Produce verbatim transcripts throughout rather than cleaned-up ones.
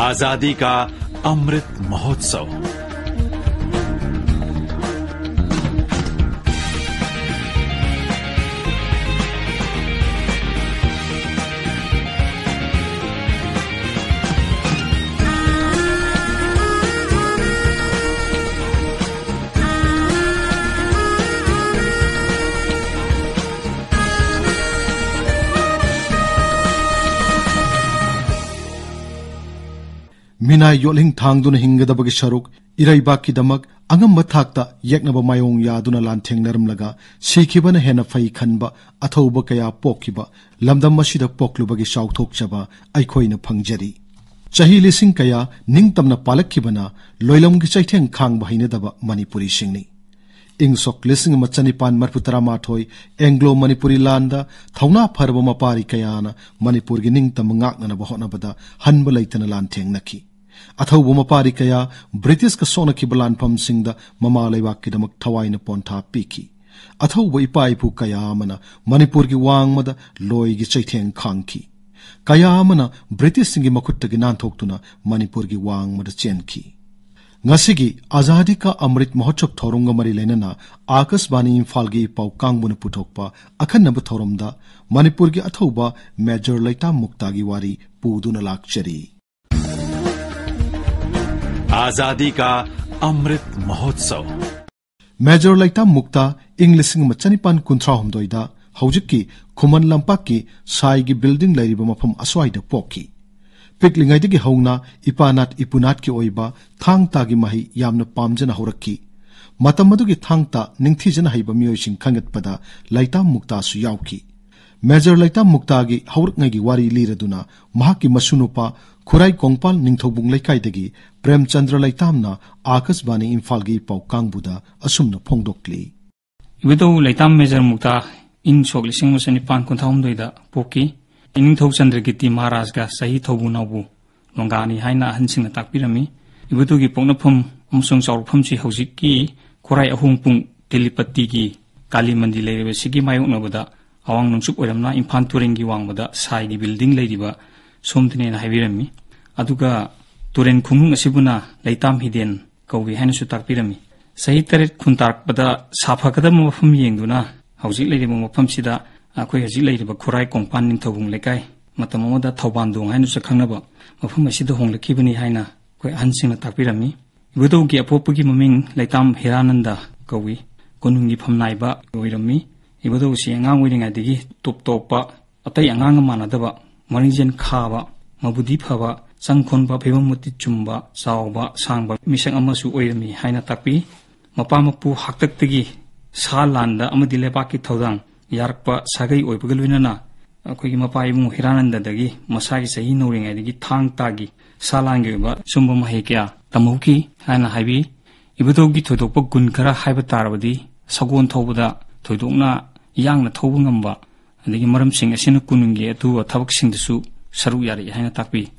आजादी का अमृत महोत्सव। ꯃꯤꯅꯥꯏ ꯌꯣꯠꯂꯤꯡ ꯊꯥꯡꯗꯨꯅ ꯍꯤꯡꯒꯗꯕꯒꯤ ꯁꯔꯨꯛ ꯏꯔꯩꯕꯥꯛꯀꯤꯗꯃꯛ ꯑꯉꯝꯕ ꯊꯥꯛꯇ ꯌꯦꯛꯅꯕ ꯃꯥꯌꯣꯡ ꯌꯥꯗꯨꯅ ꯂꯥꯟꯊꯦꯡꯅꯔꯝꯂꯒ ꯁꯤꯈꯤꯕꯅ ꯍꯦꯟꯅ ꯐꯩ ꯈꯟꯕ ꯑꯊꯧꯕ ꯀꯌꯥ ꯄꯣꯛꯈꯤꯕ ꯂꯝꯗꯝ ꯑꯁꯤꯗ ꯄꯣꯛꯂꯨꯕꯒꯤ ꯆꯥꯎꯊꯣꯛꯆꯕ ꯑꯩꯈꯣꯏꯅ ꯐꯪꯖꯔꯤ꯫ ꯆꯍꯤ ꯂꯤꯁꯤꯡ ꯀꯌꯥ ꯅꯤꯡꯇꯝꯅ ꯄꯥꯜꯂꯛꯈꯤꯕꯅ ꯂꯣꯏꯂꯝꯒꯤ ꯆꯩꯊꯦꯡ ꯈꯥꯡꯕ ꯍꯩꯅꯗꯕ ꯃꯅꯤꯄꯨꯔꯤꯁꯤꯡꯅꯤ꯫ ꯏꯪ ꯁꯣꯛ ꯂꯤꯁꯤꯡ ꯑꯃ ꯆꯅꯤꯄꯥꯟ ꯃꯔꯤꯐꯨ ꯇꯔꯥꯃꯥꯊꯣꯏ ꯑꯦꯡꯒ꯭ꯂꯣ ꯃꯅꯤꯄꯨꯔꯤ ꯂꯥꯟꯗ ꯊꯧꯅꯥ ꯐꯔꯕ ꯃꯄꯥꯔꯤ ꯀꯌꯥꯅ ꯃꯅꯤꯄꯨꯔꯒꯤ ꯅꯤꯡꯇꯝꯕ ꯉꯥꯛꯅꯅꯕ ꯍꯣꯠꯅꯕꯗ ꯍꯟꯕ ꯂꯩꯇꯅ ꯂꯥꯟꯊꯦꯡꯅꯈꯤ꯫ ꯑꯊꯧꯕ ꯃꯄꯥꯔꯤ ꯀꯌꯥ ꯕ꯭ꯔꯤꯇꯤꯁꯀ ꯁꯣꯛꯅꯈꯤꯕ ꯂꯥꯟꯐꯝꯁꯤꯡꯗ ꯃꯃꯥ ꯂꯩꯕꯥꯛꯀꯤꯗꯃꯛ ꯊꯋꯥꯏꯅ ꯄꯣꯟꯊꯥ ꯄꯤꯈꯤ꯫ ꯑꯊꯧꯕ ꯏꯄꯥ ꯏꯄꯨ ꯀꯌꯥ ꯑꯃꯅ ꯃꯅꯤꯄꯨꯔꯒꯤ ꯋꯥꯡꯃꯗ ꯂꯣꯏꯒꯤ ꯆꯩꯊꯦꯡ ꯈꯥꯡꯈꯤ꯫ ꯀꯌꯥ ꯑꯃꯅ ꯕ꯭ꯔꯤꯇꯤꯁꯁꯤꯡꯒꯤ ꯃꯈꯨꯠꯇꯒꯤ ꯅꯥꯟꯊꯣꯛꯇꯨꯅ ꯃꯅꯤꯄꯨꯔꯒꯤ ꯋꯥꯡꯃꯗ ꯆꯦꯟꯈꯤ꯫ ꯉꯁꯤꯒꯤ ꯑꯖꯥꯗꯤ ꯀꯥ ꯑꯃ꯭ꯔꯤꯠ ꯃꯍꯣꯠꯁꯕ ꯊꯧꯔꯝꯒ ꯃꯔꯤ ꯂꯩꯅꯅ ꯑꯥꯀꯥꯁꯕꯥꯅꯤ ꯏꯝꯐꯥꯜꯒꯤ ꯄꯥꯎ ꯀꯥꯡꯕꯨꯅ ꯄꯨꯊꯣꯛꯄ ꯑꯈꯟꯅꯕ ꯊꯧꯔꯝꯗ ꯃꯅꯤꯄꯨꯔꯒꯤ ꯑꯊꯧꯕ ꯃꯦꯖꯔ ꯂꯩꯇꯥꯝ ꯃꯨꯛꯇꯥꯒꯤ ꯋꯥꯔꯤ ꯄꯨꯗꯨꯅ ꯂꯥꯛꯆꯔꯤ꯫ आजादी का अमृत महोत्सव। ꯃꯦꯖꯔ ꯂꯩꯇꯥꯝ ꯃꯨꯛꯇꯥ ꯏꯪ ꯂꯤꯁꯤꯡ ꯑꯃ ꯆꯅꯤꯄꯥꯟ ꯀꯨꯟꯊ꯭ꯔꯥ ꯍꯨꯝꯗꯣꯏꯗ ꯍꯧꯖꯤꯛꯀꯤ ꯈꯨꯃꯟ ꯂꯝꯄꯥꯛꯀꯤ ꯁꯥꯏꯒꯤ ꯕꯤꯜꯗꯤꯡ ꯂꯩꯔꯤꯕ ꯃꯐꯝ ꯑꯁ꯭ꯋꯥꯏꯗ ꯄꯣꯛꯈꯤ꯫ ꯄꯤꯛꯂꯤꯉꯩꯗꯒꯤ ꯍꯧꯅ ꯏꯄꯥꯅꯥꯠ ꯏꯄꯨꯅꯥꯠꯀꯤ ꯑꯣꯏꯕ ꯊꯥꯡ ꯇꯥꯒꯤ ꯃꯍꯩ ꯌꯥꯝꯅ ꯄꯥꯝꯖꯅ ꯍꯧꯔꯛꯈꯤ꯫ ꯃꯇꯝ ꯑꯗꯨꯒꯤ ꯊꯥꯡ ꯇꯥ ꯅꯤꯡꯊꯤꯖꯅ ꯍꯩꯕ ꯃꯤꯑꯣꯏꯁꯤꯡ ꯈꯟꯒꯠꯄꯗ ꯂꯩꯇꯥꯝ ꯃꯨꯛꯇꯥꯁꯨ ꯌꯥꯎꯈꯤ꯫ ꯃꯦꯖꯔ ꯂꯩꯇꯥꯝ ꯃꯨꯛꯇꯥꯒꯤ ꯍꯧꯔꯛꯉꯩꯒꯤ ꯋꯥꯔꯤ ꯂꯤꯔꯗꯨꯅ ꯃꯍꯥꯛꯀꯤ ꯃꯁꯨꯅꯨꯄꯥ ꯈꯨꯔꯥꯏ ꯀꯣꯡꯄꯥꯜ ꯅꯤꯡꯊꯧꯕꯨꯡ ꯂꯩꯀꯥꯏꯗꯒꯤ ꯄ꯭ꯔꯦꯝꯆꯟꯗ꯭ꯔ ꯂꯩꯇꯥꯝꯅ ꯑꯥꯀꯥꯁꯕꯥꯅꯤ ꯏꯝꯐꯥꯜꯒꯤ ꯄꯥꯎ ꯀꯥꯡꯕꯨꯗ ꯑꯁꯨꯝꯅ ꯐꯣꯡꯗꯣꯛꯂꯤ꯫ ꯏꯕꯨꯙꯧ ꯂꯩꯇꯥꯝ ꯃꯦꯖꯔ ꯃꯨꯛꯇꯥ ꯏꯪ ꯁꯣꯛ ꯂꯤꯁꯤꯡ ꯑꯃ ꯆꯅꯤꯄꯥꯟ ꯀꯨꯟꯊ꯭ꯔꯥ ꯍꯨꯝꯗꯣꯏꯗ ꯄꯣꯛꯈꯤ꯫ ꯏꯅꯤꯡꯊꯧ ꯆꯟꯗ꯭ꯔꯀꯤꯔꯇꯤ ꯃꯍꯥꯔꯥꯖꯒ ꯆꯍꯤ ꯊꯧꯕꯨ ꯅꯥꯎꯕꯨ ꯂꯣꯡꯒꯥꯅꯤ ꯍꯥꯏꯅ ꯑꯍꯟꯁꯤꯡꯅ ꯇꯥꯛꯄꯤꯔꯝꯃꯤ꯫ ꯏꯕꯨꯙꯧꯒꯤ ꯄꯣꯛꯅꯐꯝ ꯑꯃꯁꯨꯡ ꯆꯥꯎꯔꯛꯐꯝꯁꯤ ꯍꯧꯖꯤꯛꯀꯤ ꯈꯨꯔꯥꯏ ꯑꯍꯣꯡꯄꯨꯡ ꯇꯦꯂꯤꯄꯇꯤꯒꯤ ꯀꯥꯂꯤ ꯃꯟꯗꯤꯔ ꯂꯩꯔꯤꯕꯁꯤꯒꯤ ꯃꯥꯌꯣꯛꯅꯕꯗ ꯑꯋꯥꯡ ꯅꯣꯡꯆꯨꯞ ꯑꯣꯏꯔꯝꯅ ꯏꯝꯐꯥꯜ ꯇꯨꯔꯦꯜꯒꯤ ꯋꯥꯡꯃꯗ ꯁꯥꯏꯒꯤ ꯕꯤꯜꯗꯤꯡ ꯂꯩꯔꯤꯕ ꯁꯣꯝꯗꯅꯦꯅ ꯍꯥꯏꯕꯤꯔꯝꯃꯤ꯫ ꯑꯗꯨꯒ ꯇꯨꯔꯦꯟ ꯈꯣꯡꯅꯨꯡ ꯑꯁꯤꯕꯨꯅ ꯂꯩꯇꯥꯝ ꯍꯤꯗꯦꯟ ꯀꯧꯏ ꯍꯥꯏꯅꯁꯨ ꯇꯥꯛꯄꯤꯔꯝꯃꯤ꯫ ꯆꯍꯤ ꯇꯔꯦꯠ ꯈꯨꯟꯇꯥꯔꯛꯄꯗ ꯁꯥꯐꯒꯗꯕ ꯃꯐꯝ ꯌꯦꯡꯗꯨꯅ ꯍꯧꯖꯤꯛ ꯂꯩꯔꯤꯕ ꯃꯐꯝꯁꯤꯗ ꯑꯩꯈꯣꯏ ꯍꯧꯖꯤꯛ ꯂꯩꯔꯤꯕ ꯈꯨꯔꯥꯏ ꯀꯣꯡꯄꯥꯟ ꯅꯤꯡꯊꯧꯕꯨꯡ ꯂꯩꯀꯥꯏ, ꯃꯇꯝ ꯑꯃꯗ ꯊꯧꯕꯥꯟꯗꯣꯡ ꯍꯥꯏꯅꯁꯨ ꯈꯪꯅꯕ ꯃꯐꯝ ꯑꯁꯤꯗ ꯍꯣꯡꯂꯛꯈꯤꯕꯅꯤ ꯍꯥꯏꯅ ꯑꯩꯈꯣꯏ ꯑꯍꯟꯁꯤꯡꯅ ꯇꯥꯛꯄꯤꯔꯝꯃꯤ꯫ ꯏꯕꯨꯙꯧꯒꯤ ꯑꯄꯣꯛꯄꯒꯤ ꯃꯃꯤꯡ ꯂꯩꯇꯥꯝ ꯍꯤꯔꯥꯅꯟꯗ ꯀꯧꯏ꯫ ꯀꯣꯅꯨꯡꯒꯤ ꯐꯝꯅꯥꯏꯕ ꯑꯣꯏꯔꯝꯃꯤ꯫ ꯏꯕꯨꯙꯧꯁꯤ ꯑꯉꯥꯡ ꯑꯣꯏꯔꯤꯉꯩꯗꯒꯤ ꯇꯣꯞ ꯇꯣꯞꯄ, ꯑꯇꯩ ꯑꯉꯥꯡꯒ ꯃꯥꯟꯅꯗꯕ, ꯃꯔꯤꯡꯖꯦꯜ ꯈꯥꯕ, ꯃꯕꯨꯗꯤ ꯐꯕ, ꯆꯪ ꯈꯣꯟꯕ, ꯐꯤꯕꯝ ꯃꯨꯇꯤ ꯆꯨꯝꯕ, ꯆꯥꯎꯕ, ꯁꯥꯡꯕ ꯃꯤꯁꯛ ꯑꯃꯁꯨ ꯑꯣꯏꯔꯝꯃꯤ ꯍꯥꯏꯅ ꯇꯥꯛꯄꯤ꯫ ꯃꯄꯥ ꯃꯄꯨ ꯍꯥꯛꯇꯛꯇꯒꯤ ꯁꯥ ꯂꯥꯟꯗ ꯑꯃꯗꯤ ꯂꯩꯕꯥꯛꯀꯤ ꯊꯧꯗꯥꯡ ꯌꯥꯔꯛꯄ ꯁꯥꯒꯩ ꯑꯣꯏꯕꯒ ꯂꯣꯏꯅꯅ ꯑꯩꯈꯣꯏꯒꯤ ꯃꯄꯥ ꯏꯕꯨꯡꯉꯣ ꯍꯤꯔꯥꯅꯟꯗꯗꯒꯤ ꯃꯁꯥꯒꯤ ꯆꯍꯤ ꯅꯧꯔꯤꯉꯩꯗꯒꯤ ꯊꯥꯡ ꯇꯥꯒꯤ ꯁꯥ ꯂꯥꯟꯒꯤ ꯑꯣꯏꯕ ꯁꯨꯝꯕ ꯃꯍꯩ ꯀꯌꯥ ꯇꯝꯍꯧꯈꯤ ꯍꯥꯏꯅ ꯍꯥꯏꯕꯤ꯫ ꯏꯕꯨꯙꯧꯒꯤ ꯊꯣꯏꯗꯣꯛꯄ ꯒꯨꯟ ꯈꯔ ꯍꯥꯏꯕ ꯇꯥꯔꯕꯗꯤ, ꯁꯒꯣꯜ ꯊꯧꯕꯗ ꯊꯣꯏꯗꯣꯛꯅ ꯌꯥꯡꯅ ꯊꯧꯕ ꯉꯝꯕ, ꯑꯗꯒꯤ ꯃꯔꯝꯁꯤꯡ ꯑꯁꯤꯅ ꯀꯣꯅꯨꯡꯒꯤ ꯑꯇꯨ ꯑꯊꯕꯛꯁꯤꯡꯗꯁꯨ ꯁꯔꯨꯛ ꯌꯥꯔꯛꯏ ꯍꯥꯏꯅ ꯇꯥꯛꯄꯤ꯫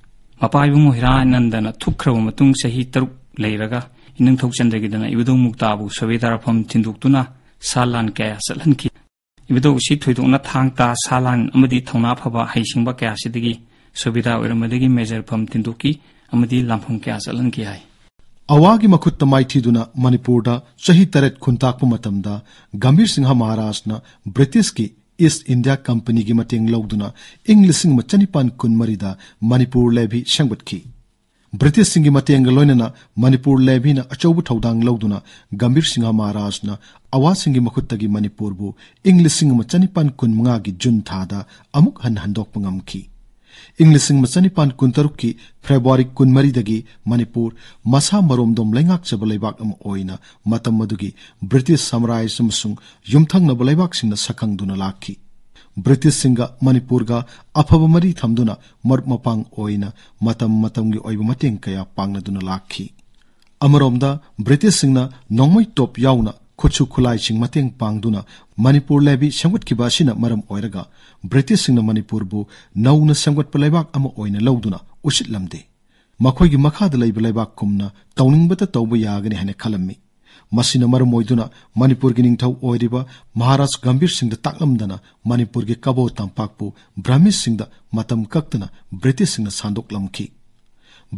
ꯃꯄꯥ ꯏꯕꯨꯡꯉꯣ ꯍꯤꯔꯥꯅꯟꯗꯅ ꯊꯨꯞꯈ꯭ꯔꯕ ꯃꯇꯨꯡ ꯆꯍꯤ ꯇꯔꯨꯛ ꯂꯩꯔꯒ ꯏꯅꯤꯡꯊꯧ ꯆꯟꯗ꯭ꯔꯒꯤꯗꯅ ꯏꯕꯨꯙꯧ ꯃꯨꯛꯇꯥꯕꯨ ꯁꯨꯕꯦꯗꯥꯔ ꯐꯝ ꯊꯤꯟꯗꯣꯛꯇꯨꯅ ꯁꯥ ꯂꯥꯟ ꯀꯌꯥ ꯆꯠꯍꯟꯈꯤ꯫ ꯏꯕꯨꯙꯧ ꯑꯁꯤ ꯊꯣꯏꯗꯣꯛꯅ ꯊꯥꯡ ꯇꯥ ꯁꯥ ꯂꯥꯟ ꯑꯃꯗꯤ ꯊꯧꯅꯥ ꯐꯕ ꯍꯩꯁꯤꯡꯕ ꯀꯌꯥꯁꯤꯗꯒꯤ ꯁꯨꯕꯦꯗꯥꯔ ꯑꯣꯏꯔꯝꯕꯗꯒꯤ ꯃꯦꯖꯔ ꯐꯝ ꯊꯤꯟꯗꯣꯛꯈꯤ ꯑꯃꯗꯤ ꯂꯥꯟꯐꯝ ꯀꯌꯥ ꯆꯠꯍꯟꯈꯤ ꯍꯥꯏ꯫ ꯑꯋꯥꯒꯤ ꯃꯈꯨꯠꯇ ꯃꯥꯏꯊꯤꯗꯨꯅ ꯃꯅꯤꯄꯨꯔꯗ ꯆꯍꯤ ꯇꯔꯦꯠ ꯈꯨꯟꯇꯥꯛꯄ ꯃꯇꯝꯗ ꯒꯝꯚꯤꯔ ꯁꯤꯡꯍ ꯃꯍꯥꯔꯥꯖꯅ ꯕ꯭ꯔꯤꯇꯤꯁꯀꯤ ꯏꯁ꯭ꯠ ꯏꯟꯗꯤꯌꯥ ꯀꯝꯄꯅꯤꯒꯤ ꯃꯇꯦꯡ ꯂꯧꯗꯨꯅ ꯏꯪ ꯂꯤꯁꯤꯡ ꯑꯃ ꯆꯅꯤꯄꯥꯟ ꯀꯨꯟꯃꯔꯤꯗ ꯃꯅꯤꯄꯨꯔ ꯂꯦꯚꯤ ꯁꯦꯝꯒꯠꯈꯤ꯫ ꯕ꯭ꯔꯤꯇꯤꯁꯁꯤꯡꯒꯤ ꯃꯇꯦꯡꯒ ꯂꯣꯏꯅꯅ ꯃꯅꯤꯄꯨꯔ ꯂꯦꯚꯤꯅ ꯑꯆꯧꯕ ꯊꯧꯗꯥꯡ ꯂꯧꯗꯨꯅ ꯒꯝꯚꯤꯔ ꯁꯤꯡꯍ ꯃꯍꯥꯔꯥꯖꯅ ꯑꯋꯥꯁꯤꯡꯒꯤ ꯃꯈꯨꯠꯇꯒꯤ ꯃꯅꯤꯄꯨꯔꯕꯨ ꯏꯪ ꯂꯤꯁꯤꯡ ꯑꯃ ꯆꯅꯤꯄꯥꯟ ꯀꯨꯟꯃꯉꯥꯒꯤ ꯖꯨꯟ ꯊꯥꯗ ꯑꯃꯨꯛ ꯍꯟꯅ ꯍꯟꯗꯣꯛꯄ ꯉꯝꯈꯤ꯫ ꯏꯪ ꯂꯤꯁꯤꯡ ꯑꯃ ꯆꯅꯤꯄꯥꯟ ꯀꯨꯟꯇꯔꯨꯛꯀꯤ ꯐꯦꯕ꯭ꯔꯨꯋꯥꯔꯤ ꯀꯨꯟꯃꯔꯤꯗꯒꯤ ꯃꯅꯤꯄꯨꯔ ꯃꯁꯥ ꯃꯔꯣꯝꯗꯣꯝ ꯂꯩꯉꯥꯛꯆꯕ ꯂꯩꯕꯥꯛ ꯑꯃ ꯑꯣꯏꯅ ꯃꯇꯝ ꯑꯗꯨꯒꯤ ꯕ꯭ꯔꯤꯇꯤꯁ ꯁꯥꯝꯔꯥꯖ꯭ꯌ ꯑꯃꯁꯨꯡ ꯌꯨꯝꯊꯪꯅꯕ ꯂꯩꯕꯥꯛꯁꯤꯡꯅ ꯁꯛꯈꯪꯗꯨꯅ ꯂꯥꯛꯈꯤ꯫ ꯕ꯭ꯔꯤꯇꯤꯁꯁꯤꯡꯒ ꯃꯅꯤꯄꯨꯔꯒ ꯑꯐꯕ ꯃꯔꯤ ꯊꯝꯗꯨꯅ ꯃꯔꯨꯞ ꯃꯄꯥꯡ ꯑꯣꯏꯅ ꯃꯇꯝ ꯃꯇꯝꯒꯤ ꯑꯣꯏꯕ ꯃꯇꯦꯡ ꯀꯌꯥ ꯄꯥꯡꯅꯗꯨꯅ ꯂꯥꯛꯈꯤ꯫ ꯑꯃꯔꯣꯝꯗ ꯕ꯭ꯔꯤꯇꯤꯁꯁꯤꯡꯅ ꯅꯣꯡꯃꯩ ꯇꯣꯞ ꯌꯥꯎꯅ ꯈꯨꯠꯁꯨ ꯈꯨꯠꯂꯥꯏꯁꯤꯡ ꯃꯇꯦꯡ ꯄꯥꯡꯗꯨꯅ ꯃꯅꯤꯄꯨꯔ ꯂꯦꯚꯤ ꯁꯦꯝꯒꯠꯈꯤꯕ ꯑꯁꯤꯅ ꯃꯔꯝ ꯑꯣꯏꯔꯒ ꯕ꯭ꯔꯤꯇꯤꯁꯁꯤꯡꯅ ꯃꯅꯤꯄꯨꯔꯕꯨ ꯅꯧꯅ ꯁꯦꯝꯒꯠꯄ ꯂꯩꯕꯥꯛ ꯑꯃ ꯑꯣꯏꯅ ꯂꯧꯗꯨꯅ ꯎꯁꯤꯠꯂꯝꯗꯦ꯫ ꯃꯈꯣꯏꯒꯤ ꯃꯈꯥꯗ ꯂꯩꯕ ꯂꯩꯕꯥꯛ ꯀꯨꯝꯅ ꯇꯧꯅꯤꯡꯕꯇ ꯇꯧꯕ ꯌꯥꯒꯅꯤ ꯍꯥꯏꯅ ꯈꯜꯂꯝꯃꯤ꯫ ꯃꯁꯤꯅ ꯃꯔꯝ ꯑꯣꯏꯗꯨꯅ ꯃꯅꯤꯄꯨꯔꯒꯤ ꯅꯤꯡꯊꯧ ꯑꯣꯏꯔꯤꯕ ꯃꯍꯥꯔꯥꯖ ꯒꯝꯚꯤꯔ ꯁꯤꯡꯗ ꯇꯥꯛꯂꯝꯗꯅ ꯃꯅꯤꯄꯨꯔꯒꯤ ꯀꯕꯣ ꯇꯝꯄꯥꯛꯄꯨ ꯕ꯭ꯔꯥꯍꯃꯤꯁꯁꯤꯡꯗ ꯃꯇꯝ ꯀꯛꯇꯅ ꯕ꯭ꯔꯤꯇꯤꯁꯁꯤꯡꯅ ꯁꯥꯟꯗꯣꯛꯂꯝꯈꯤ꯫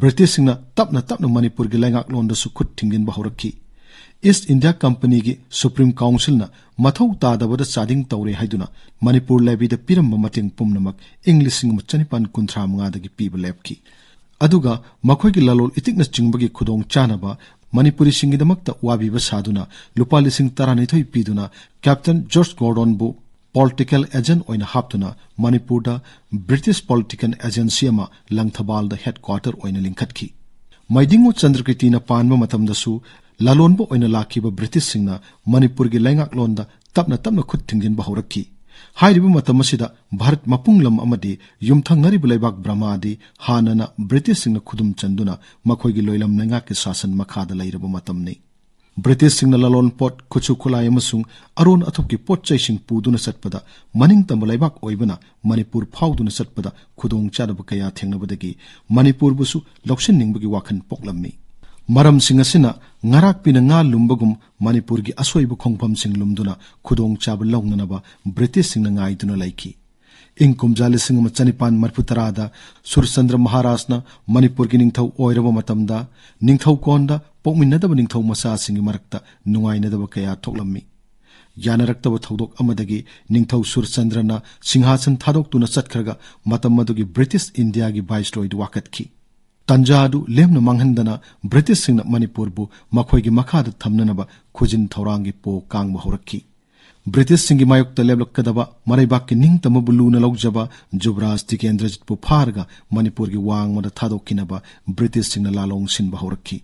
ꯕ꯭ꯔꯤꯇꯤꯁꯁꯤꯡꯅ ꯇꯞꯅ ꯇꯞꯅ ꯃꯅꯤꯄꯨꯔꯒꯤ ꯂꯩꯉꯥꯛꯂꯣꯟꯗꯁꯨ ꯈꯨꯠ ꯊꯤꯡꯖꯤꯟꯕ ꯍꯧꯔꯛꯈꯤ꯫ ꯏꯁ ꯏꯟꯗꯤꯌꯥ ꯀꯝꯄꯅꯤꯒꯤ ꯁꯨꯄ꯭ꯔꯤꯝ ꯀꯥꯎꯟꯁꯤꯜꯅ ꯃꯊꯧ ꯇꯥꯗꯕꯗ ꯆꯥꯗꯤꯡ ꯇꯧꯔꯦ ꯍꯥꯏꯗꯨꯅ ꯃꯅꯤꯄꯨꯔ ꯂꯦꯚꯤꯗ ꯄꯤꯔꯝꯕ ꯃꯇꯦꯡ ꯄꯨꯝꯅꯃꯛ ꯏꯪ ꯂꯤꯁꯤꯡ ꯑꯃ ꯆꯅꯤꯄꯥꯟ ꯀꯨꯟꯊ꯭ꯔꯥ ꯃꯉꯥꯗꯒꯤ ꯄꯤꯕ ꯂꯦꯞꯈꯤ꯫ ꯑꯗꯨꯒ ꯃꯈꯣꯏꯒꯤ ꯂꯂꯣꯜ ꯏꯇꯤꯛꯅꯆꯤꯡꯕꯒꯤ ꯈꯨꯗꯣꯡ ꯆꯥꯅꯕ ꯃꯅꯤꯄꯨꯔꯤꯁꯤꯡꯒꯤꯗꯃꯛꯇ ꯋꯥꯕꯤꯕ ꯁꯥꯗꯨꯅ ꯂꯨꯄꯥ ꯂꯤꯁꯤꯡ ꯇꯔꯥꯅꯤꯊꯣꯏ ꯄꯤꯗꯨꯅ ꯀꯦꯞꯇꯟ ꯖꯣꯔꯖ ꯒꯣꯔꯗꯣꯟꯕꯨ ꯄꯣꯂꯤꯇꯤꯀꯦꯜ ꯑꯦꯖꯦꯟꯠ ꯑꯣꯏꯅ ꯍꯥꯞꯇꯨꯅ ꯃꯅꯤꯄꯨꯔꯗ ꯕ꯭ꯔꯤꯇꯤꯁ ꯄꯣꯂꯤꯇꯤꯀꯦꯜ ꯑꯦꯖꯦꯟꯁꯤ ꯑꯃ ꯂꯪꯊꯕꯥꯜꯗ ꯍꯦꯗꯀ꯭ꯋꯥꯇꯔ ꯑꯣꯏꯅ ꯂꯤꯡꯈꯠꯈꯤ꯫ ꯃꯩꯗꯤꯡꯉꯨ ꯆꯟꯗ꯭ꯔꯀꯤꯔꯇꯤꯅ ꯄꯥꯟꯕ ꯃꯇꯝꯗꯁꯨ ꯂꯂꯣꯟꯕ ꯑꯣꯏꯅ ꯂꯥꯛꯈꯤꯕ ꯕ꯭ꯔꯤꯇꯤꯁꯁꯤꯡꯅ ꯃꯅꯤꯄꯨꯔꯒꯤ ꯂꯩꯉꯥꯛꯂꯣꯟꯗ ꯇꯞꯅ ꯇꯞꯅ ꯈꯨꯠ ꯊꯤꯡꯖꯤꯟꯕ ꯍꯧꯔꯛꯈꯤ꯫ ꯍꯥꯏꯔꯤꯕ ꯃꯇꯝ ꯑꯁꯤꯗ ꯚꯥꯔꯠ ꯃꯄꯨꯡ ꯂꯝ ꯑꯃꯗꯤ ꯌꯨꯝꯊꯪꯅꯔꯤꯕ ꯂꯩꯕꯥꯛ ꯕ꯭ꯔꯃꯥꯗꯤ ꯍꯥꯟꯅꯅ ꯕ꯭ꯔꯤꯇꯤꯁꯁꯤꯡꯅ ꯈꯨꯗꯨꯝ ꯆꯟꯗꯨꯅ ꯃꯈꯣꯏꯒꯤ ꯂꯣꯏꯂꯝ ꯂꯩꯉꯥꯛꯀꯤ ꯁꯥꯁꯟ ꯃꯈꯥꯗ ꯂꯩꯔꯕ ꯃꯇꯝꯅꯤ꯫ ꯕ꯭ꯔꯤꯇꯤꯁꯁꯤꯡꯅ ꯂꯂꯣꯟ ꯄꯣꯠ, ꯈꯨꯠꯁꯨ ꯈꯨꯠꯂꯥꯏ ꯑꯃꯁꯨꯡ ꯑꯔꯣꯟ ꯑꯊꯨꯞꯀꯤ ꯄꯣꯠ ꯆꯩꯁꯤꯡ ꯄꯨꯗꯨꯅ ꯆꯠꯄꯗ ꯃꯅꯤꯡꯇꯝꯕ ꯂꯩꯕꯥꯛ ꯑꯣꯏꯕꯅ ꯃꯅꯤꯄꯨꯔ ꯐꯥꯎꯗꯨꯅ ꯆꯠꯄꯗ ꯈꯨꯗꯣꯡꯆꯥꯗꯕ ꯀꯌꯥ ꯊꯦꯡꯅꯕꯗꯒꯤ ꯃꯅꯤꯄꯨꯔꯕꯨꯁꯨ ꯂꯧꯁꯤꯟꯅꯤꯡꯕꯒꯤ ꯋꯥꯈꯜ ꯄꯣꯛꯂꯝꯃꯤ꯫ ꯃꯔꯝꯁꯤꯡ ꯑꯁꯤꯅ ꯉꯔꯥꯛꯄꯤꯅ ꯉꯥ ꯂꯨꯝꯕꯒꯨꯝ ꯃꯅꯤꯄꯨꯔꯒꯤ ꯑꯁꯣꯏꯕ ꯈꯣꯡꯐꯝꯁꯤꯡ ꯂꯨꯝꯗꯨꯅ ꯈꯨꯗꯣꯡꯆꯥꯕ ꯂꯧꯅꯅꯕ ꯕ꯭ꯔꯤꯇꯤꯁꯁꯤꯡꯅ ꯉꯥꯏꯗꯨꯅ ꯂꯩꯈꯤ꯫ ꯏꯪ ꯀꯨꯝꯖꯥ ꯂꯤꯁꯤꯡ ꯑꯃ ꯆꯅꯤꯄꯥꯟ ꯃꯔꯤꯐꯨ ꯇꯔꯥꯗ ꯁꯨꯔꯆꯟꯗ꯭ꯔ ꯃꯍꯥꯔꯥꯖꯅ ꯃꯅꯤꯄꯨꯔꯒꯤ ꯅꯤꯡꯊꯧ ꯑꯣꯏꯔꯕ ꯃꯇꯝꯗ ꯅꯤꯡꯊꯧꯀꯣꯟꯗ ꯄꯣꯛꯃꯤꯟꯅꯗꯕ ꯅꯤꯡꯊꯧ ꯃꯆꯥꯁꯤꯡꯒꯤ ꯃꯔꯛꯇ ꯅꯨꯡꯉꯥꯏꯅꯗꯕ ꯀꯌꯥ ꯊꯣꯛꯂꯝꯃꯤ꯫ ꯌꯥꯅꯔꯛꯇꯕ ꯊꯧꯗꯣꯛ ꯑꯃꯗꯒꯤ ꯅꯤꯡꯊꯧ ꯁꯨꯔꯆꯟꯗ꯭ꯔꯅ ꯁꯤꯡꯍꯥꯁꯟ ꯊꯥꯗꯣꯛꯇꯨꯅ ꯆꯠꯈ꯭ꯔꯒ ꯃꯇꯝ ꯑꯗꯨꯒꯤ ꯕ꯭ꯔꯤꯇꯤꯁ ꯏꯟꯗꯤꯌꯥꯒꯤ ꯚꯥꯏꯁꯔꯣꯏꯗ ꯋꯥꯀꯠꯈꯤ꯫ ꯇꯟꯖꯥ ꯑꯗꯨ ꯂꯦꯝꯅ ꯃꯥꯡꯍꯟꯗꯅ ꯕ꯭ꯔꯤꯇꯤꯁꯁꯤꯡꯅ ꯃꯅꯤꯄꯨꯔꯕꯨ ꯃꯈꯣꯏꯒꯤ ꯃꯈꯥꯗ ꯊꯝꯅꯅꯕ ꯈꯨꯖꯤꯟ ꯊꯧꯔꯥꯡꯒꯤ ꯄꯣ ꯀꯥꯡꯕ ꯍꯧꯔꯛꯈꯤ꯫ ꯕ꯭ꯔꯤꯇꯤꯁꯁꯤꯡꯒꯤ ꯃꯥꯌꯣꯛꯇ ꯂꯦꯞꯂꯛꯀꯗꯕ ꯃꯔꯩꯕꯥꯛꯀꯤ ꯅꯤꯡꯇꯝꯕꯕꯨ ꯂꯨꯅ ꯂꯧꯖꯕ ꯖꯨꯕꯔꯥꯖ ꯇꯤꯀꯦꯟꯗ꯭ꯔꯖꯤꯠꯄꯨ ꯐꯥꯔꯒ ꯃꯅꯤꯄꯨꯔꯒꯤ ꯋꯥꯡꯃꯗ ꯊꯥꯗꯣꯛꯈꯤꯅꯕ ꯕ꯭ꯔꯤꯇꯤꯁꯁꯤꯡꯅ ꯂꯥꯂꯣꯡ ꯁꯤꯟꯕ ꯍꯧꯔꯛꯈꯤ꯫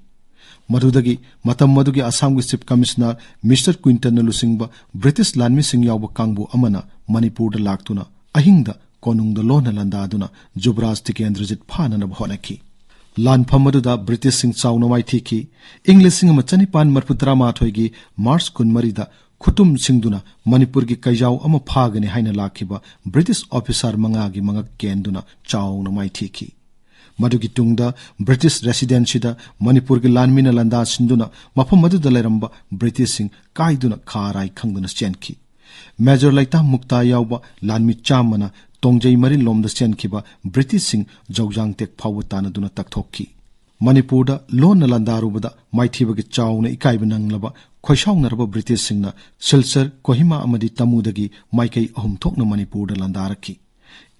ꯃꯗꯨꯗꯒꯤ ꯃꯇꯝ ꯑꯗꯨꯒꯤ ꯑꯁꯥꯝꯒꯤ ꯆꯤꯐ ꯀꯃꯤꯁꯅꯔ ꯃꯤꯁꯇꯔ ꯀ꯭ꯋꯤꯟꯇꯟꯅ ꯂꯨꯆꯤꯡꯕ ꯕ꯭ꯔꯤꯇꯤꯁ ꯂꯥꯟꯃꯤꯁꯤꯡ ꯌꯥꯎꯕ ꯀꯥꯡꯕꯨ ꯑꯃꯅ ꯃꯅꯤꯄꯨꯔꯗ ꯂꯥꯛꯇꯨꯅ ꯑꯍꯤꯡꯗ ꯀꯣꯅꯨꯡꯗ ꯂꯣꯟꯅ ꯂꯥꯟꯗꯥꯗꯨꯅ ꯖꯨꯕꯔꯥꯖ ꯇꯤꯀꯦꯟꯗ꯭ꯔꯖꯤꯠ ꯐꯥꯅꯅꯕ ꯍꯣꯠꯅꯈꯤ꯫ ꯂꯥꯟꯐꯝ ꯑꯗꯨꯗ ꯕ꯭ꯔꯤꯇꯤꯁꯁꯤꯡ ꯆꯥꯎꯅ ꯃꯥꯏꯊꯤꯈꯤ꯫ ꯏꯪ ꯂꯤꯁꯤꯡ ꯑꯃ ꯆꯅꯤꯄꯥꯟ ꯃꯔꯤꯐꯨ ꯇꯔꯥꯃꯥꯊꯣꯏꯒꯤ ꯃꯥꯔꯆ ꯀꯨꯟꯃꯔꯤꯗ ꯈꯨꯇꯨꯝ ꯁꯤꯡꯗꯨꯅ ꯃꯅꯤꯄꯨꯔꯒꯤ ꯀꯩꯖꯥꯎ ꯑꯃ ꯐꯥꯒꯅꯤ ꯍꯥꯏꯅ ꯂꯥꯛꯈꯤꯕ ꯕ꯭ꯔꯤꯇꯤꯁ ꯑꯣꯐꯤꯁꯥꯔ ꯃꯉꯥꯒꯤ ꯃꯉꯛ ꯀꯦꯟꯗꯨꯅ ꯆꯥꯎꯅ ꯃꯥꯏꯊꯤꯈꯤ꯫ ꯃꯗꯨꯒꯤ ꯇꯨꯡꯗ ꯕ꯭ꯔꯤꯇꯤꯁ ꯔꯦꯁꯤꯗꯦꯟꯁꯤꯗ ꯃꯅꯤꯄꯨꯔꯒꯤ ꯂꯥꯟꯃꯤꯅ ꯂꯥꯟꯗꯥ ꯁꯤꯟꯗꯨꯅ ꯃꯐꯝ ꯑꯗꯨꯗ ꯂꯩꯔꯝꯕ ꯕ꯭ꯔꯤꯇꯤꯁꯁꯤꯡ ꯀꯥꯏꯗꯨꯅ ꯈꯥꯔꯥꯏ ꯈꯪꯗꯨꯅ ꯆꯦꯟꯈꯤ꯫ ꯃꯦꯖꯔ ꯂꯩꯇꯥꯝ ꯃꯨꯛꯇꯥ ꯌꯥꯎꯕ ꯂꯥꯟꯃꯤ ꯆꯥꯝꯃꯅ ꯇꯣꯡꯖꯩ ꯃꯔꯤꯜ ꯂꯣꯝꯗ ꯆꯦꯟꯈꯤꯕ ꯕ꯭ꯔꯤꯇꯤꯁꯁꯤꯡ ꯖꯧꯖꯥꯡ ꯇꯦꯛ ꯐꯥꯎꯕ ꯇꯥꯟꯅꯗꯨꯅ ꯇꯛꯊꯣꯛꯈꯤ꯫ ꯃꯅꯤꯄꯨꯔꯗ ꯂꯣꯟꯅ ꯂꯥꯟꯗꯥꯔꯨꯕꯗ ꯃꯥꯏꯊꯤꯕꯒꯤ ꯆꯥꯎꯅ ꯏꯀꯥꯏꯕ ꯅꯪꯂꯕ ꯈꯣꯏꯁꯥꯎꯅꯔꯕ ꯕ꯭ꯔꯤꯇꯤꯁꯁꯤꯡꯅ ꯁꯤꯜꯆꯔ, ꯀꯣꯍꯤꯃꯥ ꯑꯃꯗꯤ ꯇꯃꯨꯗꯒꯤ ꯃꯥꯏꯀꯩ ꯑꯍꯨꯝ ꯊꯣꯛꯅ ꯃꯅꯤꯄꯨꯔꯗ ꯂꯥꯟꯗꯥꯔꯛꯈꯤ꯫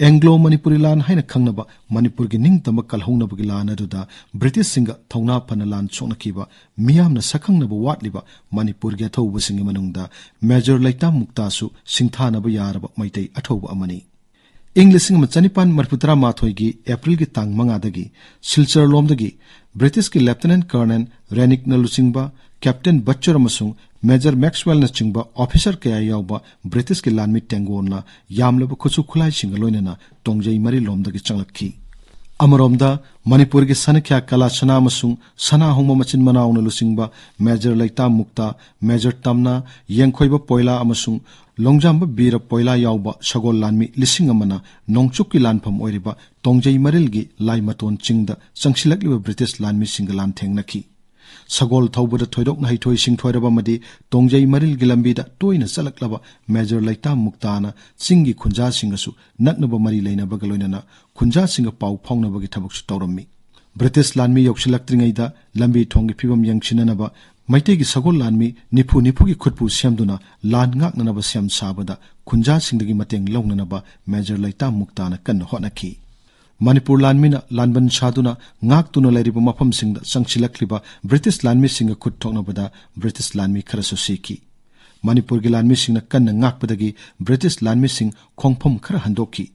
ꯑꯦꯡꯒ꯭ꯂꯣ ꯃꯅꯤꯄꯨꯔꯤ ꯂꯥꯟ ꯍꯥꯏꯅ ꯈꯪꯅꯕ ꯃꯅꯤꯄꯨꯔꯒꯤ ꯅꯤꯡꯇꯝꯕ ꯀꯜꯍꯧꯅꯕꯒꯤ ꯂꯥꯟ ꯑꯗꯨꯗ ꯕ꯭ꯔꯤꯇꯤꯁꯁꯤꯡꯒ ꯊꯧꯅꯥ ꯐꯅ ꯂꯥꯟ ꯁꯣꯛꯅꯈꯤꯕ, ꯃꯤꯌꯥꯝꯅ ꯁꯛꯈꯪꯅꯕ ꯋꯥꯠꯂꯤꯕ ꯃꯅꯤꯄꯨꯔꯒꯤ ꯑꯊꯧꯕꯁꯤꯡꯒꯤ ꯃꯅꯨꯡꯗ ꯃꯦꯖꯔ ꯂꯩꯇꯥꯝ ꯃꯨꯛꯇꯥꯁꯨ ꯁꯤꯡꯊꯥꯅꯕ ꯌꯥꯔꯕ ꯃꯩꯇꯩ ꯑꯊꯧꯕ ꯑꯃꯅꯤ꯫ ꯏꯪ ꯂꯤꯁꯤꯡ ꯑꯃ ꯆꯅꯤꯄꯥꯟ ꯃꯔꯤꯐꯨ ꯇꯔꯥꯃꯥꯊꯣꯏꯒꯤ ꯑꯦꯄ꯭ꯔꯤꯜꯒꯤ ꯇꯥꯡ ꯃꯉꯥꯗꯒꯤ ꯁꯤꯜꯆꯔ ꯂꯣꯝꯗꯒꯤ ꯕ꯭ꯔꯤꯇꯤꯁꯀꯤ ꯂꯦꯐꯇꯤꯅꯦꯟꯠ ꯀꯔꯅꯦꯜ ꯔꯦꯅꯤꯛꯅ ꯂꯨꯆꯤꯡꯕ ꯀꯦꯞꯇꯦꯟ ꯕꯠꯆꯔ ꯑꯃꯁꯨꯡ ꯃꯦꯖꯔ ꯃꯦꯛꯁꯋꯦꯜꯅ ꯆꯤꯡꯕ ꯑꯣꯐꯤꯁꯔ ꯀꯌꯥ ꯌꯥꯎꯕ ꯕ꯭ꯔꯤꯇꯤꯁꯀꯤ ꯂꯥꯟꯃꯤ ꯇꯦꯡꯒꯣꯜꯅ ꯌꯥꯝꯂꯕ ꯈꯨꯠꯁꯨ ꯈꯨꯠꯂꯥꯏꯁꯤꯡꯒ ꯂꯣꯏꯅꯅ ꯇꯣꯡꯖꯩ ꯃꯔꯤꯜ ꯂꯣꯝꯗꯒꯤ ꯆꯪꯂꯛꯈꯤ꯫ ꯑꯃꯔꯣꯝꯗ ꯃꯅꯤꯄꯨꯔꯒꯤ ꯁꯅꯈ꯭ꯌꯥ ꯀꯂꯥ ꯁꯅꯥ ꯑꯃꯁꯨꯡ ꯁꯅꯥꯍꯣꯡꯕ ꯃꯆꯤꯟ ꯃꯅꯥꯎꯅ ꯂꯨꯆꯤꯡꯕ ꯃꯦꯖꯔ ꯂꯩꯇꯥꯝ ꯃꯨꯛꯇꯥ, ꯃꯦꯖꯔ ꯇꯝꯅꯥ, ꯌꯦꯡꯈꯣꯏꯕ ꯄꯣꯏꯂꯥ ꯑꯃꯁꯨꯡ ꯂꯣꯡꯖꯥꯝꯕ ꯕꯤꯔ ꯄꯣꯏꯂꯥ ꯌꯥꯎꯕ ꯁꯒꯣꯜ ꯂꯥꯟꯃꯤ ꯂꯤꯁꯤꯡ ꯑꯃꯅ ꯅꯣꯡꯆꯨꯞꯀꯤ ꯂꯥꯟꯐꯝ ꯑꯣꯏꯔꯤꯕ ꯇꯣꯡꯖꯩ ꯃꯔꯤꯜꯒꯤ ꯂꯥꯏꯃꯇꯣꯟ ꯆꯤꯡꯗ ꯆꯪꯁꯤꯜꯂꯛꯂꯤꯕ ꯕ꯭ꯔꯤꯇꯤꯁ ꯂꯥꯟꯃꯤꯁꯤꯡꯒ ꯂꯥꯟꯊꯦꯡꯅꯈꯤ꯫ ꯁꯒꯣꯜ ꯊꯧꯕꯗ ꯊꯣꯏꯗꯣꯛꯅ ꯍꯩꯊꯣꯏ ꯁꯤꯡꯊꯣꯏꯔꯕ ꯑꯃꯗꯤ ꯇꯣꯡꯖꯩ ꯃꯔꯤꯜꯒꯤ ꯂꯝꯕꯤꯗ ꯇꯣꯏꯅ ꯆꯠꯂꯛꯂꯕ ꯃꯦꯖꯔ ꯂꯩꯇꯥꯝ ꯃꯨꯛꯇꯥꯅ ꯆꯤꯡꯒꯤ ꯈꯨꯟꯖꯥꯁꯤꯡꯒꯁꯨ ꯅꯛꯅꯕ ꯃꯔꯤ ꯂꯩꯅꯕꯒ ꯂꯣꯏꯅꯅ ꯈꯨꯟꯖꯥꯁꯤꯡꯒ ꯄꯥꯎ ꯐꯥꯎꯅꯕꯒꯤ ꯊꯕꯛꯁꯨ ꯇꯧꯔꯝꯃꯤ꯫ ꯕ꯭ꯔꯤꯇꯤꯁ ꯂꯥꯟꯃꯤ ꯌꯧꯁꯤꯜꯂꯛꯇ꯭ꯔꯤꯉꯩꯗ ꯂꯝꯕꯤ ꯊꯣꯡꯒꯤ ꯐꯤꯕꯝ ꯌꯦꯡꯁꯤꯟꯅꯅꯕ ꯃꯩꯇꯩꯒꯤ ꯁꯒꯣꯜ ꯂꯥꯟꯃꯤ ꯅꯤꯐꯨ ꯅꯤꯐꯨꯒꯤ ꯈꯨꯠꯄꯨ ꯁꯦꯝꯗꯨꯅ ꯂꯥꯟ ꯉꯥꯛꯅꯅꯕ ꯁꯦꯝ ꯁꯥꯕꯗ ꯈꯨꯟꯖꯥꯁꯤꯡꯗꯒꯤ ꯃꯇꯦꯡ ꯂꯧꯅꯅꯕ ꯃꯦꯖꯔ ꯂꯩꯇꯥꯝ ꯃꯨꯛꯇꯥꯅ ꯀꯟꯅ ꯍꯣꯠꯅꯈꯤ꯫ ꯃꯅꯤꯄꯨꯔ ꯂꯥꯟꯃꯤꯅ ꯂꯥꯟꯕꯟ ꯁꯥꯗꯨꯅ ꯉꯥꯛꯇꯨꯅ ꯂꯩꯔꯤꯕ ꯃꯐꯝꯁꯤꯡꯗ ꯆꯪꯁꯤꯜꯂꯛꯂꯤꯕ ꯕ꯭ꯔꯤꯇꯤꯁ ꯂꯥꯟꯃꯤꯁꯤꯡꯒ ꯈꯨꯠ ꯊꯣꯛꯅꯕꯗ ꯕ꯭ꯔꯤꯇꯤꯁ ꯂꯥꯟꯃꯤ ꯈꯔꯁꯨ ꯁꯤꯈꯤ꯫ ꯃꯅꯤꯄꯨꯔꯒꯤ ꯂꯥꯟꯃꯤꯁꯤꯡꯅ ꯀꯟꯅ ꯉꯥꯛꯄꯗꯒꯤ ꯕ꯭ꯔꯤꯇꯤꯁ ꯂꯥꯟꯃꯤꯁꯤꯡ ꯈꯣꯡꯐꯝ ꯈꯔ ꯍꯟꯗꯣꯛꯈꯤ꯫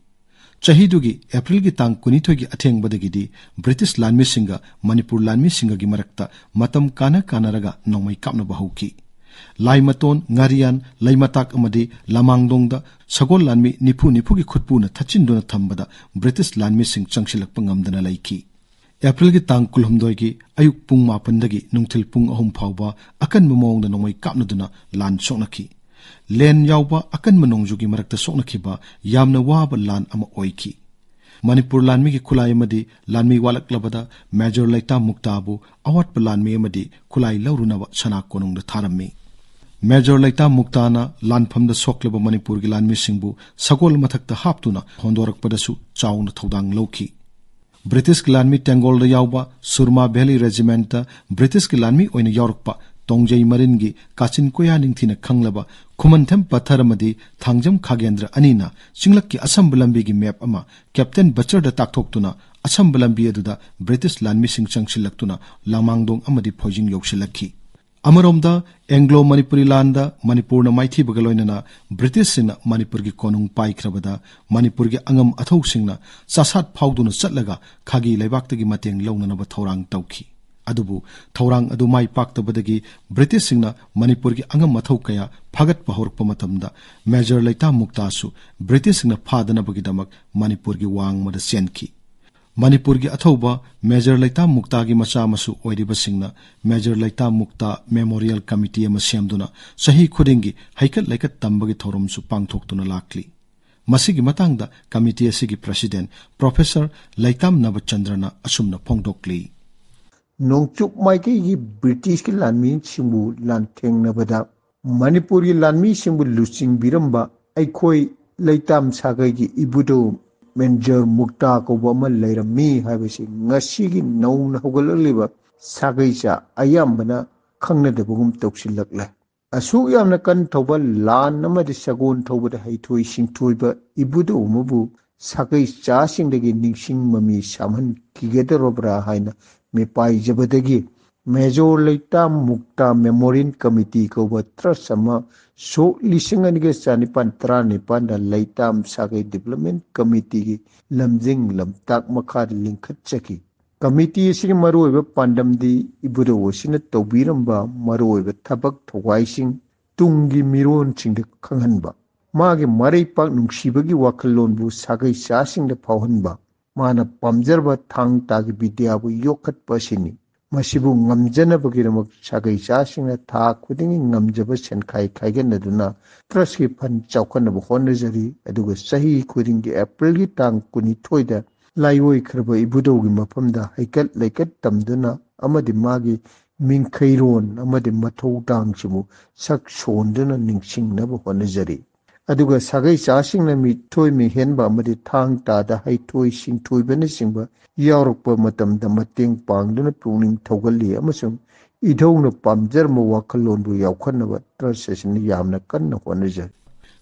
ꯆꯍꯤꯗꯨꯒꯤ ꯑꯦꯄ꯭ꯔꯤꯜꯒꯤ ꯇꯥꯡ ꯀꯨꯟꯅꯤꯊꯣꯏꯒꯤ ꯑꯊꯦꯡꯕꯗꯒꯤꯗꯤ ꯕ꯭ꯔꯤꯇꯤꯁ ꯂꯥꯟꯃꯤꯁꯤꯡꯒ ꯃꯅꯤꯄꯨꯔ ꯂꯥꯟꯃꯤꯁꯤꯡꯒꯒꯤ ꯃꯔꯛꯇ ꯃꯇꯝ ꯀꯥꯟꯅ ꯀꯥꯟꯅꯔꯒ ꯅꯣꯡꯃꯩ ꯀꯥꯞꯅꯕ ꯍꯧꯈꯤ꯫ ꯂꯥꯏꯃꯇꯣꯟ, ꯉꯥꯔꯤꯌꯥꯟ, ꯂꯩꯃꯇꯥꯛ ꯑꯃꯗꯤ ꯂꯃꯥꯡꯗꯣꯡꯗ ꯁꯒꯣꯜ ꯂꯥꯟꯃꯤ ꯅꯤꯐꯨ ꯅꯤꯐꯨꯒꯤ ꯈꯨꯠꯄꯨꯅ ꯊꯠꯆꯤꯟꯗꯨꯅ ꯊꯝꯕꯗ ꯕ꯭ꯔꯤꯇꯤꯁ ꯂꯥꯟꯃꯤꯁꯤꯡ ꯆꯪꯁꯤꯜꯂꯛꯄ ꯉꯝꯗꯅ ꯂꯩꯈꯤ꯫ ꯑꯦꯄ꯭ꯔꯤꯜꯒꯤ ꯇꯥꯡ ꯀꯨꯟꯍꯨꯝꯗꯣꯏꯒꯤ ꯑꯌꯨꯛ ꯄꯨꯡ ꯃꯥꯄꯟꯗꯒꯤ ꯅꯨꯡꯊꯤꯜ ꯄꯨꯡ ꯑꯍꯨꯝ ꯐꯥꯎꯕ ꯑꯀꯟꯕ ꯃꯑꯣꯡꯗ ꯅꯣꯡꯃꯩ ꯀꯥꯞꯅꯗꯨꯅ ꯂꯥꯟ ꯁꯣꯛꯅꯈꯤ꯫ ꯂꯦꯟ ꯌꯥꯎꯕ ꯑꯀꯟꯕ ꯅꯣꯡꯖꯨꯒꯤ ꯃꯔꯛꯇ ꯁꯣꯛꯅꯈꯤꯕ ꯌꯥꯝꯅ ꯋꯥꯕ ꯂꯥꯟ ꯑꯃ ꯑꯣꯏꯈꯤ꯫ ꯃꯅꯤꯄꯨꯔ ꯂꯥꯟꯃꯤꯒꯤ ꯈꯨꯠꯂꯥꯏ ꯑꯃꯗꯤ ꯂꯥꯟꯃꯤ ꯋꯥꯠꯂꯛꯂꯕꯗ ꯃꯦꯖꯔ ꯂꯩꯇꯥꯝ ꯃꯨꯛꯇꯥꯕꯨ ꯑꯋꯥꯠꯄ ꯂꯥꯟꯃꯤ ꯑꯃꯗꯤ ꯈꯨꯠꯂꯥꯏ ꯂꯧꯔꯨꯅꯕ ꯁꯅꯥ ꯀꯣꯅꯨꯡꯗ ꯊꯥꯔꯝꯃꯤ꯫ ꯃꯦꯖꯔ ꯂꯩꯇꯥꯝ ꯃꯨꯛꯇꯥꯅ ꯂꯥꯟꯐꯝꯗ ꯁꯣꯛꯂꯕ ꯃꯅꯤꯄꯨꯔꯒꯤ ꯂꯥꯟꯃꯤꯁꯤꯡꯕꯨ ꯁꯒꯣꯜ ꯃꯊꯛꯇ ꯍꯥꯞꯇꯨꯅ ꯍꯣꯟꯗꯣꯔꯛꯄꯗꯁꯨ ꯆꯥꯎꯅ ꯊꯧꯗꯥꯡ ꯂꯧꯈꯤ꯫ ꯕ꯭ꯔꯤꯇꯤꯁꯀꯤ ꯂꯥꯟꯃꯤ ꯇꯦꯡꯒꯣꯜꯗ ꯌꯥꯎꯕ ꯁꯨꯔꯃꯥ ꯚꯦꯂꯤ ꯔꯦꯖꯤꯃꯦꯟꯠꯇ ꯕ꯭ꯔꯤꯇꯤꯁꯀꯤ ꯂꯥꯟꯃꯤ ꯑꯣꯏꯅ ꯌꯥꯎꯔꯛꯄ ꯇꯣꯡꯖꯩ ꯃꯔꯤꯟꯒꯤ ꯀꯥꯆꯤꯟ ꯀꯣꯌꯥ ꯅꯤꯡꯊꯤꯅ ꯈꯪꯂꯕ ꯈꯨꯃꯟꯊꯦꯝ ꯄꯊꯔ ꯑꯃꯗꯤ ꯊꯥꯡꯖꯝ ꯈꯥꯒꯦꯟꯗ꯭ꯔ ꯑꯅꯤꯅ ꯆꯤꯡꯂꯛꯀꯤ ꯑꯁꯝꯕ ꯂꯝꯕꯤꯒꯤ ꯃꯦꯞ ꯑꯃ ꯀꯦꯞꯇꯦꯟ ꯕꯆꯔꯗ ꯇꯥꯛꯊꯣꯛꯇꯨꯅ ꯑꯁꯝꯕ ꯂꯝꯕꯤ ꯑꯗꯨꯗ ꯕ꯭ꯔꯤꯇꯤꯁ ꯂꯥꯟꯃꯤꯁꯤꯡ ꯆꯪꯁꯤꯜꯂꯛꯇꯨꯅ ꯂꯥꯡꯃꯥꯡꯗꯣꯡ ꯑꯃꯗꯤ ꯐꯣꯏꯖꯤꯡ ꯌꯧꯁꯤꯜꯂꯛꯈꯤ꯫ ꯑꯃꯔꯣꯝꯗ, ꯑꯦꯡꯒ꯭ꯂꯣ ꯃꯅꯤꯄꯨꯔꯤ ꯂꯥꯟꯗ ꯃꯅꯤꯄꯨꯔꯅ ꯃꯥꯏꯊꯤꯕꯒ ꯂꯣꯏꯅꯅ ꯕ꯭ꯔꯤꯇꯤꯁꯁꯤꯡꯅ ꯃꯅꯤꯄꯨꯔꯒꯤ ꯀꯣꯅꯨꯡ ꯄꯥꯏꯈ꯭ꯔꯕꯗ ꯃꯅꯤꯄꯨꯔꯒꯤ ꯑꯉꯝ ꯑꯊꯧꯁꯤꯡꯅ ꯆꯥꯁꯥꯠ ꯐꯥꯎꯗꯨꯅ ꯆꯠꯂꯒ ꯈꯥꯒꯤ ꯂꯩꯕꯥꯛꯇꯒꯤ ꯃꯇꯦꯡ ꯂꯧꯅꯅꯕ ꯊꯧꯔꯥꯡ ꯇꯧꯈꯤ꯫ ꯑꯗꯨꯕꯨ ꯊꯧꯔꯥꯡ ꯑꯗꯨ ꯃꯥꯏ ꯄꯥꯛꯇꯕꯗꯒꯤ ꯕ꯭ꯔꯤꯇꯤꯁꯁꯤꯡꯅ ꯃꯅꯤꯄꯨꯔꯒꯤ ꯑꯉꯝ ꯑꯊꯧ ꯀꯌꯥ ꯐꯥꯒꯠꯄ ꯍꯧꯔꯛꯄ ꯃꯇꯝꯗ ꯃꯦꯖꯔ ꯂꯩꯇꯥꯝ ꯃꯨꯛꯇꯥꯁꯨ ꯕ꯭ꯔꯤꯇꯤꯁꯁꯤꯡꯅ ꯐꯥꯗꯅꯕꯒꯤꯗꯃꯛ ꯃꯅꯤꯄꯨꯔꯒꯤ ꯋꯥꯡꯃꯗ ꯆꯦꯟꯈꯤ꯫ ꯃꯅꯤꯄꯨꯔꯒꯤ ꯑꯊꯧꯕ ꯃꯦꯖꯔ ꯂꯩꯇꯥꯝ ꯃꯨꯛꯇꯥꯒꯤ ꯃꯆꯥ ꯃꯁꯨ ꯑꯣꯏꯔꯤꯕꯁꯤꯡꯅ ꯃꯦꯖꯔ ꯂꯩꯇꯥꯝ ꯃꯨꯛꯇꯥ ꯃꯦꯃꯣꯔꯤꯌꯦꯜ ꯀꯃꯤꯇꯤ ꯑꯃ ꯁꯦꯝꯗꯨꯅ ꯆꯍꯤ ꯈꯨꯗꯤꯡꯒꯤ ꯍꯩꯀꯠ ꯂꯩꯀꯠ ꯇꯝꯕꯒꯤ ꯊꯧꯔꯝꯁꯨ ꯄꯥꯡꯊꯣꯛꯇꯨꯅ ꯂꯥꯛꯂꯤ꯫ ꯃꯁꯤꯒꯤ ꯃꯇꯥꯡꯗ ꯀꯃꯤꯇꯤ ꯑꯁꯤꯒꯤ ꯄ꯭ꯔꯁꯤꯗꯦꯟꯠ ꯄ꯭ꯔꯣꯐꯦꯁꯔ ꯂꯩꯇꯥꯝ ꯅꯕꯆꯟꯗ꯭ꯔꯅ ꯑꯁꯨꯝꯅ ꯐꯣꯡꯗꯣꯛꯂꯤ꯫ ꯅꯣꯡꯆꯨꯞ ꯃꯥꯏꯀꯩꯒꯤ ꯕ꯭ꯔꯤꯇꯤꯁꯀꯤ ꯂꯥꯟꯃꯤꯁꯤꯡꯕꯨ ꯂꯥꯟꯊꯦꯡꯅꯕꯗ ꯃꯅꯤꯄꯨꯔꯒꯤ ꯂꯥꯟꯃꯤꯁꯤꯡꯕꯨ ꯂꯨꯆꯤꯡꯕꯤꯔꯝꯕ ꯑꯩꯈꯣꯏ ꯂꯩꯇꯥꯝ ꯁꯥꯒꯩꯒꯤ ꯏꯕꯨꯙꯧ ꯃꯦꯟꯖꯔ ꯃꯨꯛꯇꯥ ꯀꯧꯕ ꯑꯃ ꯂꯩꯔꯝꯃꯤ ꯍꯥꯏꯕꯁꯤ ꯉꯁꯤꯒꯤ ꯅꯧꯅ ꯍꯧꯒꯠꯂꯛꯂꯤꯕ ꯁꯥꯒꯩꯆꯥ ꯑꯌꯥꯝꯕꯅ ꯈꯪꯅꯗꯕꯒꯨꯝ ꯇꯧꯁꯤꯜꯂꯛꯂꯦ꯫ ꯑꯁꯨꯛ ꯌꯥꯝꯅ ꯀꯟ ꯊꯧꯕ ꯂꯥꯟ ꯑꯃꯗꯤ ꯁꯒꯣꯜ ꯊꯧꯕꯗ ꯍꯩꯊꯣꯏ ꯁꯤꯡꯊꯣꯏꯕ ꯏꯕꯨꯙꯧ ꯑꯃꯕꯨ ꯁꯥꯒꯩ ꯆꯥꯁꯤꯡꯗꯒꯤ ꯅꯤꯡꯁꯤꯡ ꯃꯃꯤ ꯁꯥꯝꯍꯟꯈꯤꯒꯗꯧꯔꯕ꯭ꯔꯥ ꯍꯥꯏꯅ ꯃꯤꯄꯥꯏꯖꯕꯗꯒꯤ ꯃꯦꯖꯣꯔ ꯂꯩꯇꯥꯝ ꯃꯨꯛꯇꯥ ꯃꯦꯃꯣꯔꯤꯌꯦꯜ ꯀꯃꯤꯇꯤ ꯀꯧꯕ ꯇ꯭ꯔꯁ ꯑꯃ ꯁꯣꯛ ꯂꯤꯁꯤꯡ ꯑꯅꯤꯒ ꯆꯅꯤꯄꯥꯟ ꯇꯔꯥꯅꯤꯄꯥꯟꯗ ꯂꯩꯇꯥꯝ ꯁꯥꯒꯩ ꯗꯤꯕ꯭ꯂꯞꯃꯦꯟ ꯀꯃꯤꯇꯤꯒꯤ ꯂꯝꯖꯤꯡ ꯂꯝꯇꯥꯛ ꯃꯈꯥꯗ ꯂꯤꯡꯈꯠꯆꯈꯤ꯫ ꯀꯃꯤꯇꯤ ꯑꯁꯤꯒꯤ ꯃꯔꯨꯑꯣꯏꯕ ꯄꯥꯟꯗꯝꯗꯤ ꯏꯕꯨꯙꯧ ꯑꯁꯤꯅ ꯇꯧꯕꯤꯔꯝꯕ ꯃꯔꯨꯑꯣꯏꯕ ꯊꯕꯛ ꯊꯧꯒꯥꯏꯁꯤꯡ ꯇꯨꯡꯒꯤ ꯃꯤꯔꯣꯟꯁꯤꯡꯗ ꯈꯪꯍꯟꯕ, ꯃꯥꯒꯤ ꯃꯔꯩꯄꯥꯛ ꯅꯨꯡꯁꯤꯕꯒꯤ ꯋꯥꯈꯜꯂꯣꯟꯕꯨ ꯁꯥꯒꯩ ꯆꯥꯁꯤꯡꯗ ꯐꯥꯎꯍꯟꯕ, ꯃꯥꯅ ꯄꯥꯝꯖꯔꯕ ꯊꯥꯡ ꯇꯥꯒꯤ ꯕꯤꯗ꯭ꯌꯥꯕꯨ ꯌꯣꯛꯈꯠꯄ ꯑꯁꯤꯅꯤ꯫ ꯃꯁꯤꯕꯨ ꯉꯝꯖꯅꯕꯒꯤꯗꯃꯛ ꯁꯥꯒꯩ ꯆꯥꯁꯤꯡꯅ ꯊꯥ ꯈꯨꯗꯤꯡꯒꯤ ꯉꯝꯖꯕ ꯁꯦꯟꯈꯥꯏ ꯈꯥꯏꯒꯠꯅꯗꯨꯅ ꯇ꯭ꯔꯁꯀꯤ ꯐꯟ ꯆꯥꯎꯈꯠꯅꯕ ꯍꯣꯠꯅꯖꯔꯤ꯫ ꯑꯗꯨꯒ ꯆꯍꯤ ꯈꯨꯗꯤꯡꯒꯤ ꯑꯦꯄ꯭ꯔꯤꯜꯒꯤ ꯇꯥꯡ ꯀꯨꯟꯅꯤꯊꯣꯏꯗ ꯂꯥꯏꯑꯣꯏꯈ꯭ꯔꯕ ꯏꯕꯨꯙꯧꯒꯤ ꯃꯐꯝꯗ ꯍꯩꯀꯠ ꯂꯩꯀꯠ ꯇꯝꯗꯨꯅ ꯑꯃꯗꯤ ꯃꯥꯒꯤ ꯃꯤꯡꯈꯩꯔꯣꯟ ꯑꯃꯗꯤ ꯃꯊꯧꯗꯥꯡꯁꯤꯕꯨ ꯁꯛ ꯁꯣꯟꯗꯨꯅ ꯅꯤꯡꯁꯤꯡꯅꯕ ꯍꯣꯠꯅꯖꯔꯤ꯫ ꯑꯗꯨꯒ ꯁꯥꯒꯩ ꯆꯥꯁꯤꯡꯅ ꯃꯤꯊꯣꯏ ꯃꯤꯍꯦꯟꯕ ꯑꯃꯗꯤ ꯊꯥꯡ ꯇꯥꯗ ꯍꯩꯊꯣꯏ ꯁꯤꯡꯊꯣꯏꯕꯅꯆꯤꯡꯕ ꯌꯥꯎꯔꯛꯄ ꯃꯇꯝꯗ ꯃꯇꯦꯡ ꯄꯥꯡꯗꯨꯅ ꯄꯨꯛꯅꯤꯡ ꯊꯧꯒꯠꯂꯤ ꯑꯃꯁꯨꯡ ꯏꯙꯧꯅ ꯄꯥꯝꯖꯔꯝꯕ ꯋꯥꯈꯜꯂꯣꯟꯕꯨ ꯌꯥꯎꯈꯠꯅꯕ ꯇ꯭ꯔꯁ ꯑꯁꯤꯅ ꯌꯥꯝꯅ ꯀꯟꯅ ꯍꯣꯠꯅꯖꯔꯤ꯫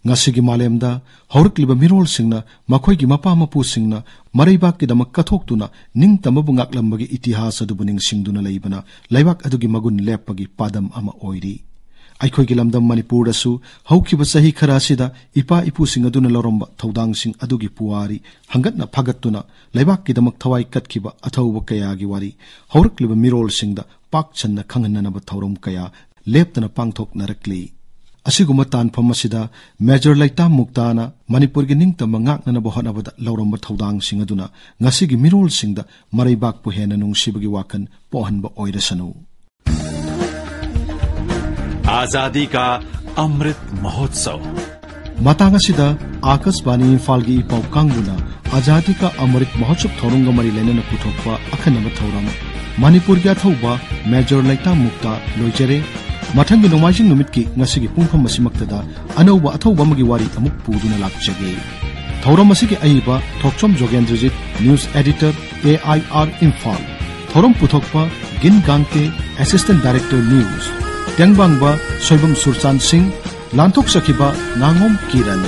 ꯉꯁꯤꯒꯤ ꯃꯥꯂꯦꯝꯗ ꯍꯧꯔꯛꯂꯤꯕ ꯃꯤꯔꯣꯜꯁꯤꯡꯅ ꯃꯈꯣꯏꯒꯤ ꯃꯄꯥ ꯃꯄꯨꯁꯤꯡꯅ ꯃꯔꯩꯕꯥꯛꯀꯤꯗꯃꯛ ꯀꯠꯊꯣꯛꯇꯨꯅ ꯅꯤꯡꯇꯝꯕꯕꯨ ꯉꯥꯛꯂꯝꯕꯒꯤ ꯏꯇꯤꯍꯥꯁ ꯑꯗꯨꯕꯨ ꯅꯤꯡꯁꯤꯡꯗꯨꯅ ꯂꯩꯕꯅ ꯂꯩꯕꯥꯛ ꯑꯗꯨꯒꯤ ꯃꯒꯨꯟ ꯂꯦꯞꯄꯒꯤ ꯄꯥꯗꯝ ꯑꯃ ꯑꯣꯏꯔꯤ꯫ ꯑꯩꯈꯣꯏꯒꯤ ꯂꯝꯗꯝ ꯃꯅꯤꯄꯨꯔꯗꯁꯨ ꯍꯧꯈꯤꯕ ꯆꯍꯤ ꯈꯔ ꯑꯁꯤꯗ ꯏꯄꯥ ꯏꯄꯨꯁꯤꯡ ꯑꯗꯨꯅ ꯂꯧꯔꯝꯕ ꯊꯧꯗꯥꯡꯁꯤꯡ ꯑꯗꯨꯒꯤ ꯄꯨꯋꯥꯔꯤ ꯍꯪꯒꯠꯅ ꯐꯒꯠꯇꯨꯅ ꯂꯩꯕꯥꯛꯀꯤꯗꯃꯛ ꯊꯋꯥꯏ ꯀꯠꯈꯤꯕ ꯑꯊꯧꯕ ꯀꯌꯥꯒꯤ ꯋꯥꯔꯤ ꯍꯧꯔꯛꯂꯤꯕ ꯃꯤꯔꯣꯜꯁꯤꯡꯗ ꯄꯥꯛ ꯁꯟꯅ ꯈꯪꯍꯟꯅꯅꯕ ꯊꯧꯔꯝ ꯀꯌꯥ ꯂꯦꯞꯇꯅ ꯄꯥꯡꯊꯣꯛꯅꯔꯛꯂꯤ꯫ ꯑꯁꯤꯒꯨꯝꯕ ꯇꯥꯟꯐꯝ ꯑꯁꯤꯗ ꯃꯦꯖꯔ ꯂꯩꯇꯥꯝ ꯃꯨꯛꯇꯥꯅ ꯃꯅꯤꯄꯨꯔꯒꯤ ꯅꯤꯡꯇꯝꯕ ꯉꯥꯛꯅꯅꯕ ꯍꯣꯠꯅꯕꯗ ꯂꯧꯔꯝꯕ ꯊꯧꯗꯥꯡꯁꯤꯡ ꯑꯗꯨꯅ ꯉꯁꯤꯒꯤ ꯃꯤꯔꯣꯜꯁꯤꯡꯗ ꯃꯔꯩꯕꯥꯛꯄꯨ ꯍꯦꯟꯅ ꯅꯨꯡꯁꯤꯕꯒꯤ ꯋꯥꯈꯜ ꯄꯣꯛꯍꯟꯕ ꯑꯣꯏꯔꯁꯅꯨ꯫ आजादी का अमृत महोत्सव। ꯃꯇꯥꯡ ꯑꯁꯤꯗ ꯑꯥꯀꯥꯁꯕꯥꯅꯤ ꯏꯝꯐꯥꯜꯒꯤ ꯏꯄꯥꯎ ꯀꯥꯡꯕꯨꯅ ꯑꯖꯥꯗꯤ ꯀꯥ ꯑꯃꯔꯤꯠ ꯃꯍꯣꯠꯁꯕ ꯊꯧꯔꯝꯒ ꯃꯔꯤ ꯂꯩꯅꯅ ꯄꯨꯊꯣꯛꯄ ꯑꯈꯟꯅꯕ ꯊꯧꯔꯝ ꯃꯅꯤꯄꯨꯔꯒꯤ ꯑꯊꯧꯕ ꯃꯦꯖꯔ ꯂꯩꯇꯥꯝ ꯃꯨꯛꯇꯥ ꯂꯣꯏꯖꯔꯦ꯫ ꯃꯊꯪꯒꯤ ꯅꯣꯡꯃꯥꯏꯖꯤꯡ ꯅꯨꯃꯤꯠꯀꯤ ꯉꯁꯤꯒꯤ ꯄꯨꯡꯐꯝ ꯑꯁꯤꯃꯛꯇꯗ ꯑꯅꯧꯕ ꯑꯊꯧꯕ ꯑꯃꯒꯤ ꯋꯥꯔꯤ ꯑꯃꯨꯛ ꯄꯨꯗꯨꯅ ꯂꯥꯛꯆꯒꯦ꯫ ꯊꯧꯔꯝ ꯑꯁꯤꯒꯤ ꯑꯏꯕ Thokchom Jogendrajit, news editor, A I R Imphal. ꯊꯧꯔꯝ ꯄꯨꯊꯣꯛꯄ Gin Gangte, assistant director news. ꯇꯦꯡꯕꯥꯡꯕ ꯁꯣꯏꯕꯝ ꯁꯨꯔꯆꯥꯟ ꯁꯤꯡ, ꯂꯥꯟꯊꯣꯛꯆꯈꯤꯕ ꯉꯥꯉꯣꯝ ꯀꯤꯔꯟ꯫